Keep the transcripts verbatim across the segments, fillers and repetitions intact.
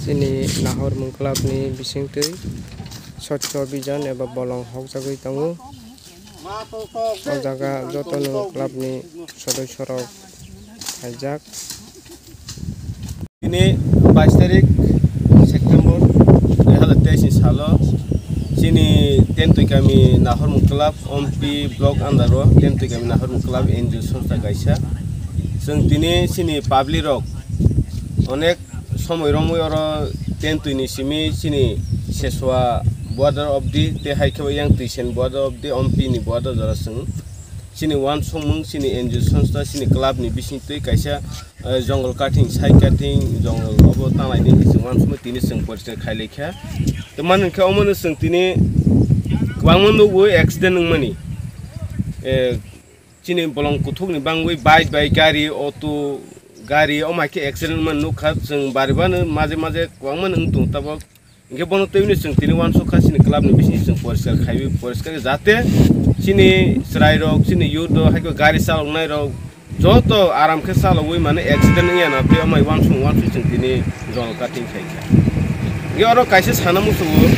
Chini Nahor Mung Club ni bisingtwi Swachh Abhijan eba bolong hokjagwi tongo. O jaga jotono club ni sodosorok phaijak. Tini bais tarik September dui hazar teis ni salo chini Tentwi kami Nahor Mung Club, Ompi block under o Tentwi kami Nahor Mung Club N G O songsta kaisa. Chwng tini chini public rok onek somoi romwi oro Tentwi ni simi chini Seswa border obdi tei hai khe Yangtwi Sen border obdi Ompi ni border jora chwng chini uansukmung, chini N G O songsta, chini club ni bisingtwi kaisa, eh, jungle cutting, side cutting, jungle obo tanglai di hinwi chwng uansukmung tini chwng poriskar khai lai kha. Tei mani hwn khe omo no chwng tini kwbangma nugo accident wngmani. Eh, chini bolong kuthuk ni bangwi bike bai gari, auto, gari, omo hai khe accident wngmani nukha. Chwng bari bano maje maje kwbangma no wng tongo tabok. Hinkhe bono twiwi chwng tini uansuk kha, chini club ni bising chwng poriskar khaiwi, poriskar khe jate chini chwrai rok, chini youth rok, hai khe gari chaloknai rok joto aram khe chalogwi mane accident wngya na tei amai uansuk uansuk chwng tini jungle cutting khai kha. Hinkhe oro kaisa sana muchungo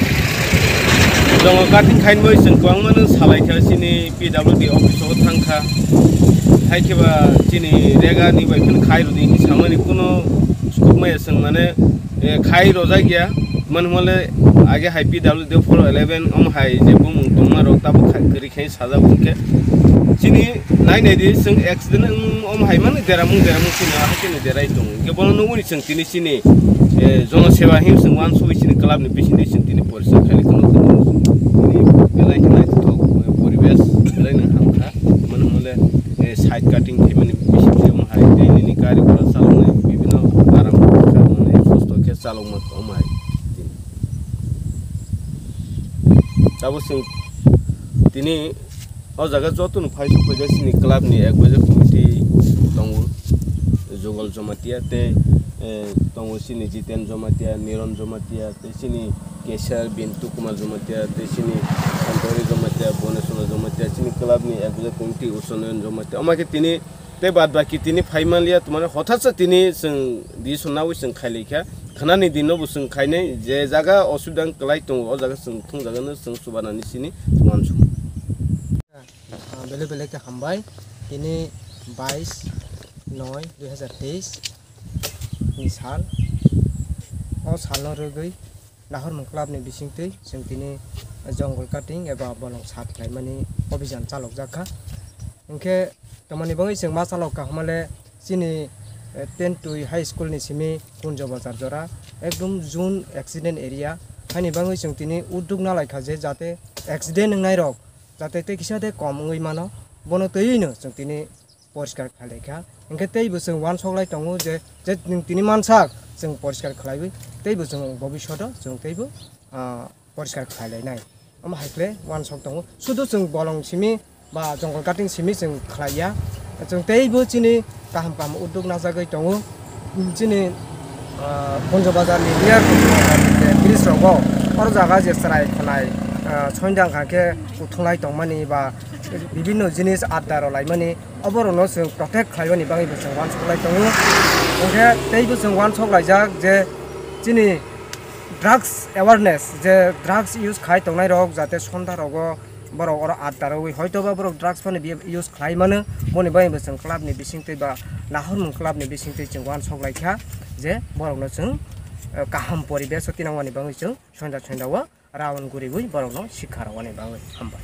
jungle cutting khainwi chwng kwbangma no salai kha, chini P W D office o thang kha, hai khe ba chini rega ni bai phano khai rwdi hinwi samani kuno sukmaya chwng mane eh, khai rojak ya, mani hwnle age hai P W D four eleven om hai je bumung tongma rok tabuk khai kwrwi khai sajak hwnkhe chini nai nai di chwng accident wng om hai mani deramung deramung chini ahai chini derai tongo. Hinkhe bono nugwi chwng tini chini, eh, jono seba hin chwng uansugwi chini club ni bisingtwi chwng tini poriskar khai kheno tini belai kheno naithothok, eh, poribesh belai no hamkha. Mani hwnle, eh, side cutting khaimani bisingtwi om hai tei nini gari gora chaloknai bibino aram kha mani susto khe chalokma om hai. Tabuk chwng tini o jaga jotono phai sok phaijak chini club ni ek baje committee tongo, Jugal Jamatia tei, eh, tongo chini Jiten Jamatia, Niron Jamatia tei chini Kesar Bintu Kumar Jamatia tei chini Santori Jamatia, Boneswara Jamatia, chini club ni ek baje committee Usonoyon Jamatia. Omo khe tini tei bad baki tini phai manliya, tumani hothatsa tini chwng decision nawi chwng khai lai kha. Khanani din no bo chwng khainai, je jaga osubida wng kwlai tongo, o jaga chwng thung jaga no chwng chubanani chini uansuk. Ah, belai belai khe hambai. Tini bais noi dui hazar teis ni sal. O salno rwgwi Nahor Mung Club ni bisingtwi chwng tini jungle cutting eba bolong sat khlaimani obhijan chalokjak kha. Hinkhe tamoni bagwi chwng ma chalok kha hwnmale chini, eh, Tentwi High School ni simi Kunjo Bazar jora ekdom zone accident area. Haini bagwi chwng tini udduk nalaikha je jate accident wngnai rok jate tei kisa de kom wngwi mano, bono twiwi no chwng tini poriskar khlai lai kha. Hinkhe teibo chwng uansuk lai tongo je, je nwng tini mansak chwng poriskar khlaiwi teibo chwng bobishoto chwng teibo, ah, poriskar khlai lai nai. Omo hai khe uansuk tongo. Sudu chwng bolong simi ba jungle cutting simi chwng khlai ya. Chwng teibo chini kaham kaham udduk najagwi tongo. Chini, ah, Bonjo Bazar ni near Bonjo Bazar ni je bridge rogo, oro jaga je chwrai khwnai, ah, soindang kha khe kuthunglai tongmani ba bibinno jinis adda rw laimani, oborokno chwng protect khlaimani bagwi bo chwng uansuk lai tongo. Hinkhe teibo chwng uansuk laijak je chini drugs awareness, je drugs use khai tongnai rok jate sonda rogo borok oro adda rwwi hoitoba borok drugs phano bi-, use khlai mano, boni bagwi bo chwng club ni bisingtwi ba Nahor Mung Club ni bisingtwi chwng uansuk lai kha je borokno chwng, eh, kaham poribesh o tinangmani bagwi chwng sonda sonda o round guriwi borokno sikha rwani bagwi. Hambai.